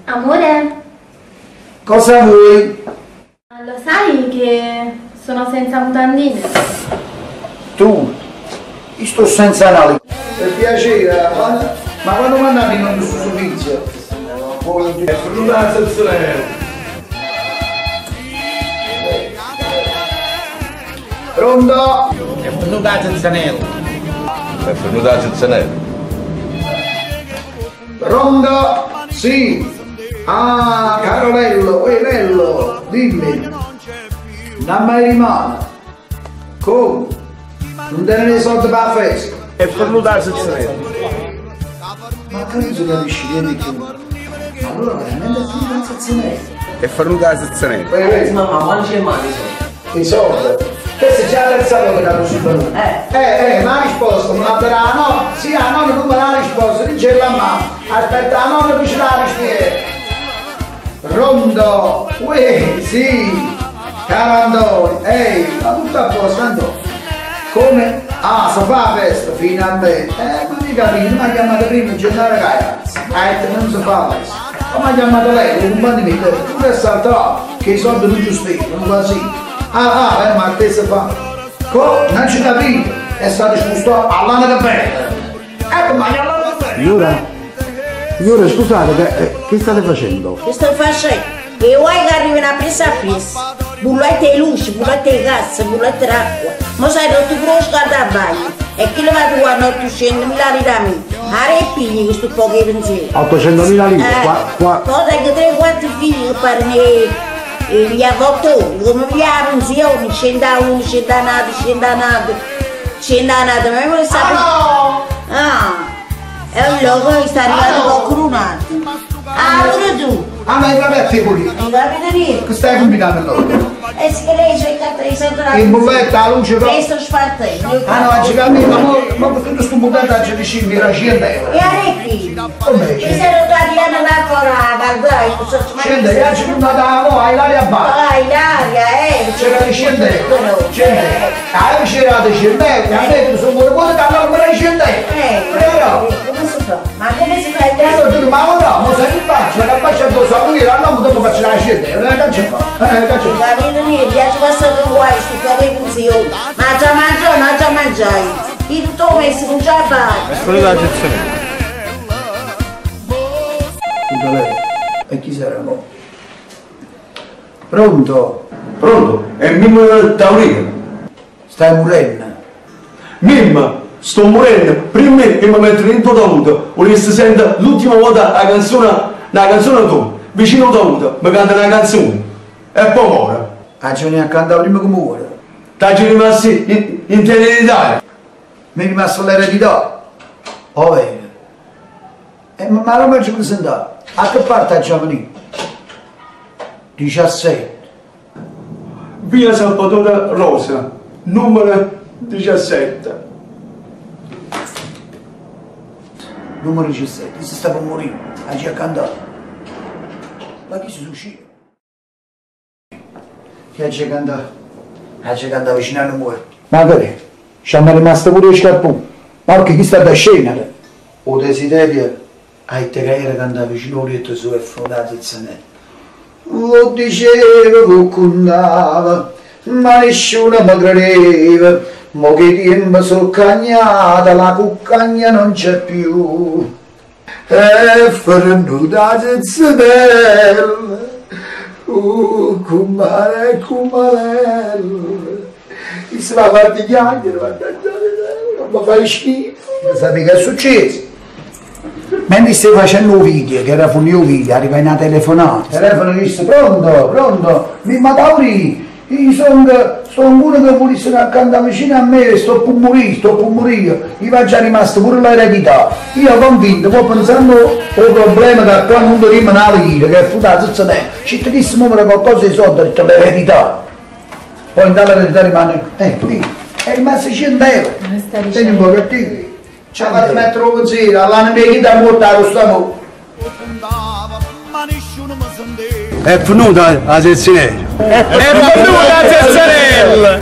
Amore, Cosa vuoi? lo sai che sono senza mutandine? Tu? Io sto senza analisi. Per piacere, ma quando mandate in questo servizio? È venuta la sezione. Pronto? È venuta la zezzanella. È venuta la zezzanella. Pronto? Sì. Ah, caro Lello, ehi Lello, dimmi. Non mai rimane. Come? Non te ne soldi per la festa? È venuta la zezzanella. Ma che non si capisce niente più? Allora veramente è finita la zezzanella. È venuta la zezzanella. Ehi, ehi. Mamma, quando c'è male I soldi. Questa è già la terza volta che non si venuto. Eh. Ma la risposta, me la darà la nonna. Sì, la nonna non me la risposta, dice la mamma. Aspetta, la nonna che ce la risponde. Rondo, uè, sì, caro Andoni, ehi, ma tutto a posto, Andoni. Come? Ah, si fa la festa, finalmente. Ma mica capito, mi ha chiamato prima Gennaro Ragazzi. Ha detto non si fa la festa. Ma mi ha chiamato lei, un compagno mio, tu che salterò, che i soldi non giustificano, così. Ah, ma te si fa. Non ci capito, è stato spostato all'anno che bella. Ecco, ma all'anno che bella. Signora, signora, scusate, che state facendo? Che sto facendo? E vuoi che arrivi una presa a presa? Bollette di luce, bollette di gas, bollette d'acqua. Ma sai, non ti conosco da bagno. E chi le va a trovare 800.000 lire da me? A re figli questo poco di pensiero. 800.000 lire? Qua. Poi tengo 3-4 figli che fanno gli avvocatori, come via la pensione, scende uno, scende un altro, scende un altro, scende un altro, ma io non sapevo. Ah, e allora poi sta arrivando qualcun altro. Ah, pure tu. Ah, ma i capelli puliti. Non capite niente. Che stai combinando allora? E se lei c'è il cartone di sotto la In bolletta, la luce, però. Questo sfartello. Ah no, ci cammino, ma tutto sto bucato ci vicino, era 100 euro. E a re Come? Ci sono italiano là fuori a caldaia, non so 100 euro, ci sono andata a l'aria bassa. Ah, l'aria, eh. C'era di 100 euro. 100 euro. Ah, c'era di 100 euro, a me sono morto, allora me ne 100 euro. Però, Come si fa? Ma come si fa? Ma ora, ma sai che faccio? La faccio addosso a lui, la nonna dopo faccio la 100 euro, che c'è fa? Che c'è fa? Capito niente, piace passare un guaio su quale pensione. Ma già mangiò, ma già mangiai. Io tutto messo, non ce la faccio. È venuta la zezzanella. Scusa lei, e chi sarà mo? Pronto? Pronto? È Mimmo Taurino. Stai morendo? Mimmo, sto morendo. Prima che mi metto dentro tavuto, volessi sentire l'ultima volta la canzone, la canzone tu, vicino al tavuto, mi canta una canzone. E poi muore. Ah, ci vieni a cantare prima che muore. Ti rimasti in eredità. Mi è rimasto l'eredità. Oh bene. Ma non mi ci presentare. A che parte già venuto? 17. Via Salvatore Rosa, numero 17. Numero 17, si sta per morire, ha già cantato. Ma chi si uscito? Chi ha già cantato? Ha già cantato vicino al muore. Ma che? Ci hanno rimasto pure i scarponi. Ma perché chi sta da scena? O desiderio, hai te che era cantare vicino al letto su e fondato il Lo dicevo che connava, ma nessuno mi credeva. Mo che tempo sono cagnata, la cuccagna non c'è più. È venuta zezzanella, cumare, cumarella. Mi si va a fare di chiacchiere, ma mi fai schifo. Sapete che è successo? Mentre stai facendo un video, che era fuori un video, arriva una telefonata. Il telefono disse, pronto, pronto, Mimmo Taurino. Io sono uno che volesse accanto vicino a me, sto per morire, sto per morire, io va già rimasto pure l'eredità. Io convinto, poi pensando al problema che qua non rimane una lira, che è futato, senza ne. Ci dissimo qualcosa di soldi, ho detto l'eredità. Poi l'eredità rimane, lì, è rimasto 100 euro. Tieni un po' che ti. Ci ha fatto mettere un pensiero, all'anima che da morta lo stiamo. È venuta la zezzanella. È venuta la zezzanella.